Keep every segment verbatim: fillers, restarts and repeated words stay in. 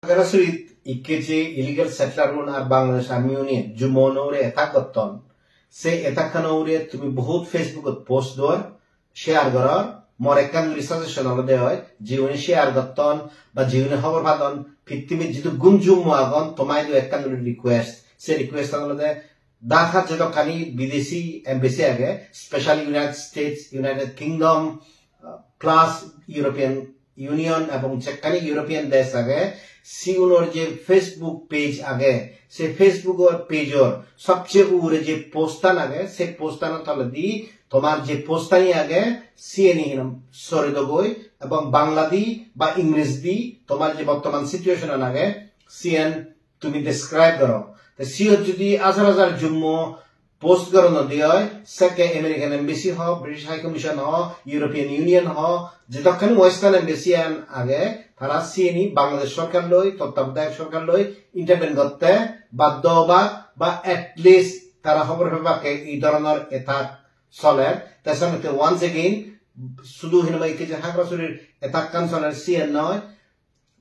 Khagrasurit ikke je illegal settler un ar Bangladesh army une Jummo une ugure attack gotton, se attack ano ugure tumi bohut Facebook ot post dor, share goror. Mor ekkan guri suggestion olode oi, jiune share gotton ba jiune hobor padon, pittimit jidukkun Jummo agon, toma idu ekkan guri request. Se request an olode Dhaka jedokkani bidesi embassy age, special United States, United Kingdom, uh, plus European Union ebong jekkani European desh age, sigunor je Facebook page age, se Facebook or page or sobche ugure je post an age, se post ano toledi tomar je post ani age, siyeni hinam sore dogoi ebong Bangla di ba English di tomar je bottoman situation an age, siyen tumi describe goro. Te siyot judi hajar hajar Jummo post goronde oi, sekke American Embassy ho, British High Commission ho, European Union ho, jedokkani Western Embassy an age, tara siyeni Bangladesh sorkar loi, tottabudayok sorkar loi intervene gotte baddo obak, ba at least tara hobor pebakke ei dhoronor attack soler. Te senotte once again, sudu hinamai ikke je Khagrasurir attack kan soler siyen noi,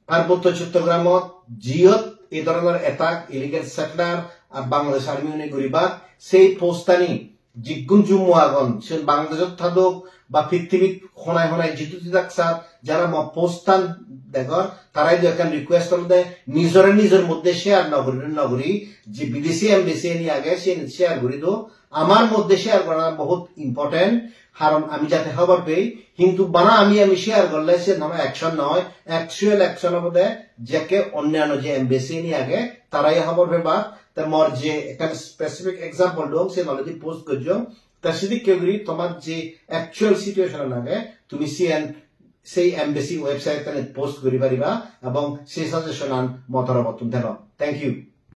Parbotto Chottogramot jiyot ei dhoronor attack illegal settler ar Bangladesh army une guribak, sei post ani jigun Jummo agon, sigun Bangladeshot thadok ba pittimit honai honai jidu thidak sat, jara mo post an degor, tara idu ekkan request olode nijore nijor moddhe share no guri, no guri, je bidesi embassy ani age, siyen share guri do. Amar moddhe share gorana bohut important, karon ami jate hobor pei, hintu bana ami ami share gorle siyen hono action noi, actual action obode jekke onnano je embassy ani age, tarai hobor peba. Te mor je ekkan specific example dong, siyen already post gojjong. Te sidikke guri tomar je actual situation an age, tumi siyen sei embassy website anit post guri pariba ebong sei suggestion an mo torobottun thelo. Thank you.